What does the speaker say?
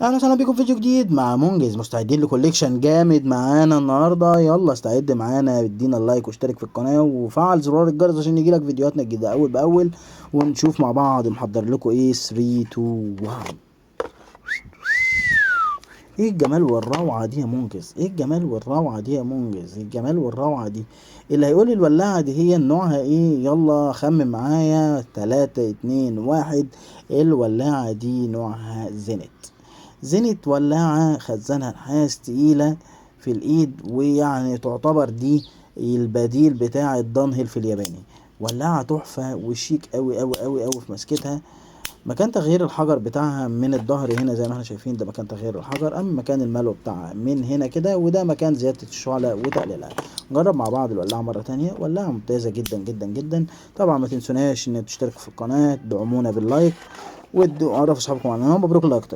اهلا وسهلا بيكم في فيديو جديد مع منجز. مستعدين ل collection جامد معانا النهارده؟ يلا استعد معانا، ادينا ال like واشترك في القناة وفعل زرار الجرس عشان يجيلك فيديوهاتنا الجديدة اول باول، ونشوف مع بعض محضر لكم ايه. 3 2 1. ايه الجمال والروعه دي يا منجز؟ ايه الجمال والروعه دي يا منجز؟ ايه الجمال والروعه دي؟ اللي هيقول الولاعه دي هي نوعها ايه؟ يلا خمن معايا. 3 2 1. الولاعه دي نوعها زينت. زينت ولاعة خزانها نحاس، تقيلة في الايد، ويعني تعتبر دي البديل بتاع الدانهيل في الياباني. ولاعة تحفة وشيك قوي قوي قوي قوي في مسكتها. مكان تغيير الحجر بتاعها من الظهر هنا زي ما احنا شايفين، ده مكان تغيير الحجر. اما مكان الملو بتاعها من هنا كده، وده مكان زيادة الشعلة وتقليلها. نجرب مع بعض الولاعة مرة تانية. ولاعة ممتازة جدا جدا جدا. طبعا ما تنسوناش ان تشتركوا في القناة، تدعمونا بال like، وادوا عرفوا اصحابكم عنها. مبروك ال like.